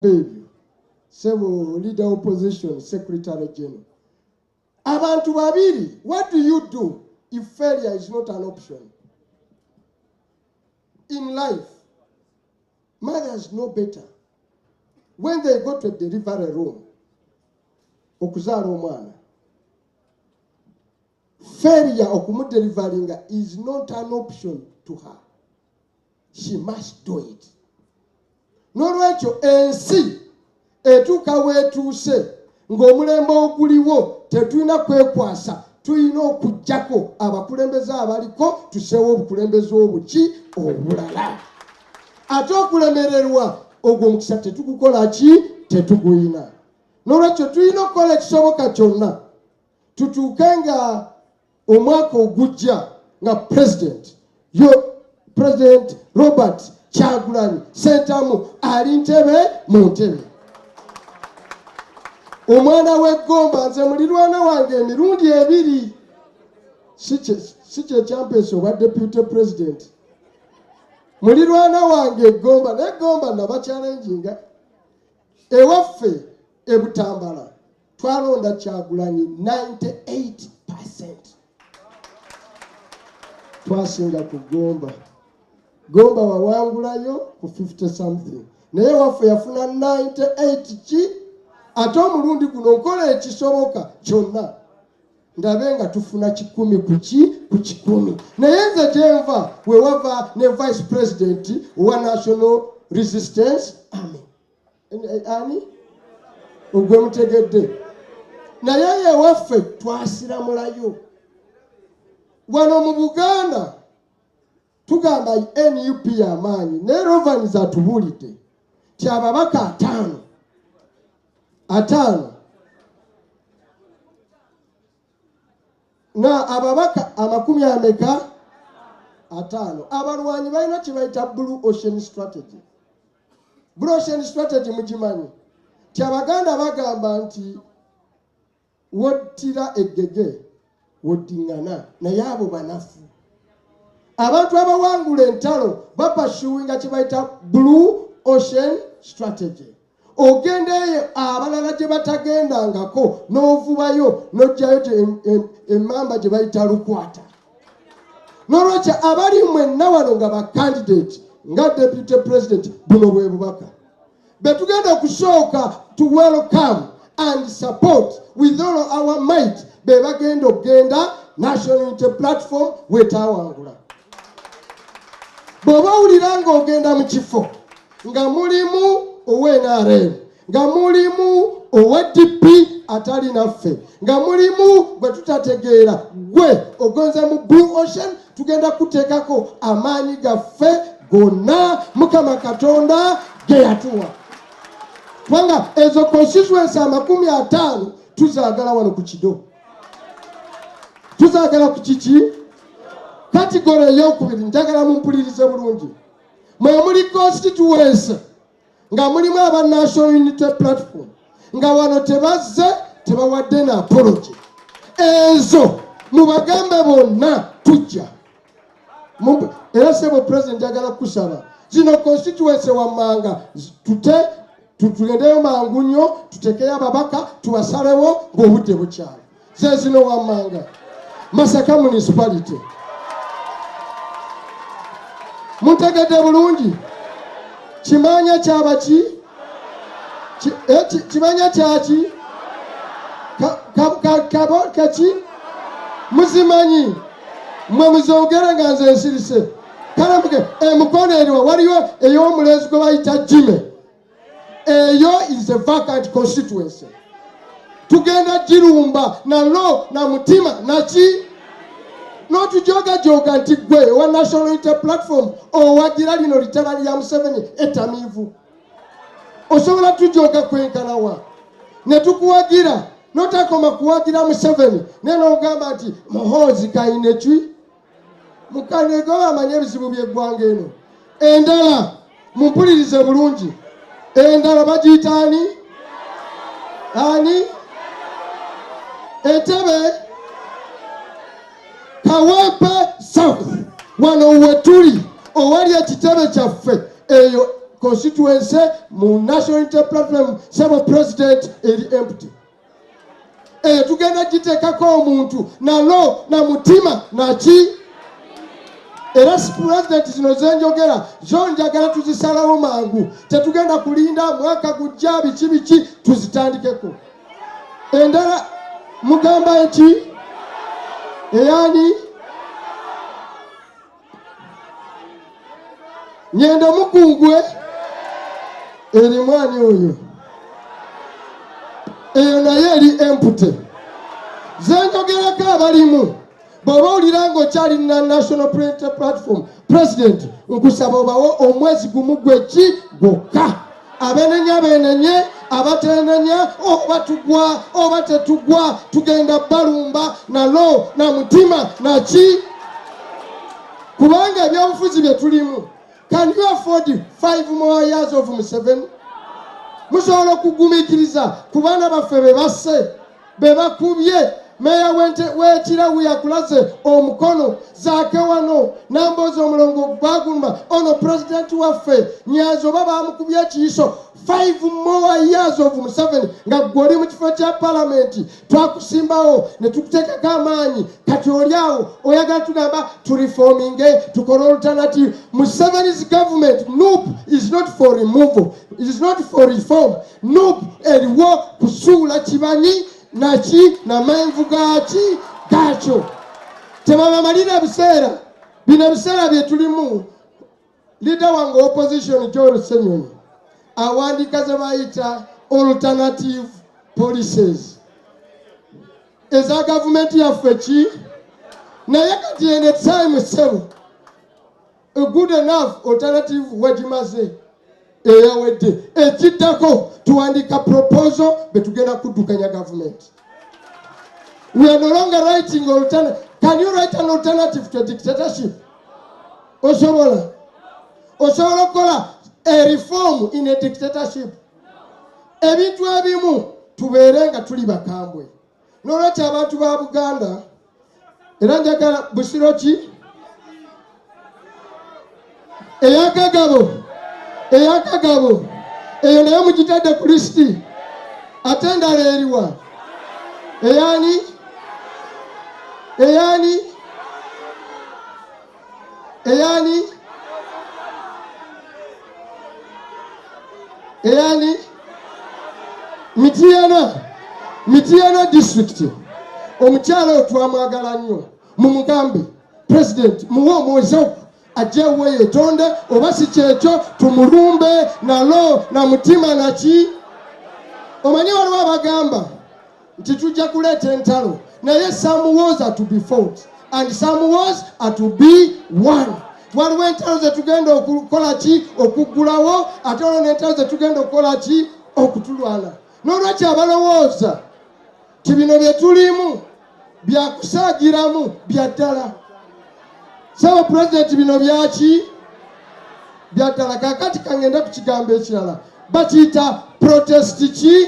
Ebyo, sebo leader opposition, secretary general, abantu babiri. What do you do if failure is not an option in life? Mothers know better. When they go to a delivery room okuzaala omwana, failure okumudeliveringa is not an option to her. She must do it. N'olwekyo ensi etuuka weetuuse ng'omulembe oguliwo tetulina kwekwasa, tulina okugjako abakulembeze abaliko, tuseewo obukulembeze obuki obulala. Ate okulemererwa, ogwo omukisa tetugukola ki? Tetuguyina. N'olwekyo tulina okukola ekisoboka kyonna tutuuke nga omwaka ogujja nga president yo, President Robert Kyagulanyi Sentamu, ali ntebe mu ntebe. Omwana w'eggomba, nze mulirwana wange emirundi ebiri, si kyekyampeesa obwa deputy president. Mulirwana wange eggomba, naye eggomba nabachallenginga. Ewaffe ebutambala twalonda Kyagulanyi 98%, twasinga ku Gomba. Gomba wawangulayo ku 50 something, naye waffe yafuna 98 ki. Ate omulundi guno nkola ekisoboka kyonna ndabe nga tufuna 100 ku ki? Ku 100. Naye nze gyenva wewava ne vice president owa National Resistance Army, ani ogwe mutegedde, naye yewaffe twasiramulayo. Wano mu Buganda tugamba NUP y'amaanyi, naye Rovans atubuulidde ti ababaka ataano ataano na ababaka amakumi ameka? 50. Abalwanyi balina kye bayita blue ocean strategy. Blue ocean strategy mugimanyi? Ti Abaganda bagamba nti wottira eggege woddiŋŋana, naye abo banafu. Abantu abawangula entalo bapursuinga kye bayita blue ocean strategy. Ogenda eyo abalala gye batagendangako n'ovubayo n'ojjayo emmamba gye bayita lukwata. N'olwekyo abali mwenna wano nga bacandidate nga deputy president, buno bwe bubaka be tugenda okusooka to welcome and support with all our might, be bagenda okugenda National Unity Platform wetawangula. Bw'oba owulira ng'ogenda mu kifo nga mulimu owa NRM, nga mulimu owa DP atali naffe, nga mulimu gwe tutategeera, gwe ogonze mu blue ocean, tugenda kuteekako amaanyi gaffe gonna Mukama Katonda ge yatuwa, kubanga ezo constituency 50 tuzaagala wano ku kido, tuzaagala ku kiki. Category eyokubiri, njagala mumpulirize bulungi. Mwe muli constituency nga mulimu aba National Unity Platform nga wano tebazze, tebawadde na apology, ezo mubagambe bonna tujja. Era sebo president, njagala kusaba zino constituency wammanga tute tugendeyo mangu nnyo, tutekeyo ababaka, tubasalewo ng'obudde bukyali. Ze zino wammanga: Masaka Municipality, muntegedde bulungi? Kimanya kyabaki? Kimanya kyaki? Kaki? Muzimanyi mwe, muzogere nga nze nsirise. Kale muge emukono eriwa? Waliyo ey'omulenzi gwe bayita Jime, eyo is a vacant constituency, tugenda girumba nalo na mutima naki n'otujogajoga nti gwe owa National Unity Platform owagira lino litala lya Museveni ettamiivu. Osobola tujoga kwenkanawa ne tukuwagira, notakoma kuwagira Museveni, naye n'ogamba nti Muhoozi kayine ki mukanego amanye ebizibu by'eggwanga eno. Endala, mumpulirize bulungi, endala bagiyita ani? Ani? Entebe Kawempe South, wano wetuli owali ekitebe kyaffe eyo. Constituency mu National Unity Platform, sebo president, eri empty. Eyo tugenda giteekako omuntu nalo na mutima naki. Era president, zino zenjogera zo njagala tuzisalawo mangu, tetugenda kulinda mwaka gujja biki biki, tuzitandikeko. Endala mugamba eki eyani Nyendo Mukungwe erimu ani oyo? Eyo naye eri empty. Zenjogerako abalimu, bw'oba owulira ng'okyali na National Platform president, nkusaba obawo omwezi gumu gweki gwokka. Abenenya benenye, abatenenya, oba tugwa oba tetugwa, tugenda balumba nalo na mutima naki, kubanga ebyobufuzi bye tulimu, can you afford 5 more years of Museveni? Musobola okugumiikiriza ku baana baffe be basse, be bakubye? Meya w'Ekirawu yakulaze omukono zaake wano namboozi omulongo baguluma ono pulezidenti waffe Nyanzi oba bamukubye ekiyiso. 5 more years of Museveni nga gwe oli mu kifo kya palamenti, twakusimbawo ne tukuteekako amaanyi, kati oli awo oyagala tugamba tureforminge, tukole alternative. Museveni's government, NUP is not for removal, is not for reform. NUP eriwo kusuula kibanyi naki namenvu gaki gakyo. Tebabamalira ebiseera bino, ebiseera bye tulimu. Leader wange opposition Joel Ssenyonyi awandiika ze bayita alternative policies eza gavumenti yaffe ki, naye kati ene time sebo good enough alternative wegimaze eyawedde. Ekiddako tuwandiika proposal betugenda kuddukanya gavumenti. We are no longer writing alternative. Can you write an alternative to a dictatorship? Osobola okukola a reform in a dictatorship? Ebintu ebimu tubeere nga tuli bakambwe. N'olwekyo abantu ba Buganda, era njagala Busiro ki eyakagabo, eyakagabo eyo naye mugitadde ku lisiti. Ate endala eriwa? Eyani, eyani, eyani, eyani? Mitiyana, Mitiyana District. Omukyala oyo twamwagala nnyo. Mumugambe president muwe omwezi ogwo ajjeewo yetonde, oba si kyekyo tumulumbe nalo na mutima naki. Omanyi waliwo abagamba nti tujja kuleeta entalo, naye some wars are to be fought and some wars are to be won. Waliwo entalo zetugenda okukola ki okuggulawo, ate olwo n'entalo zetugenda okukola ki okutulwana. N'olwekyo abalowooza ti bino bye tulimu byakusaagiramu bya ddala, saba pulezidenti, bino byaki bya ddala. Kakati kangende ku kigambo ekirala, bakiyita protest ki.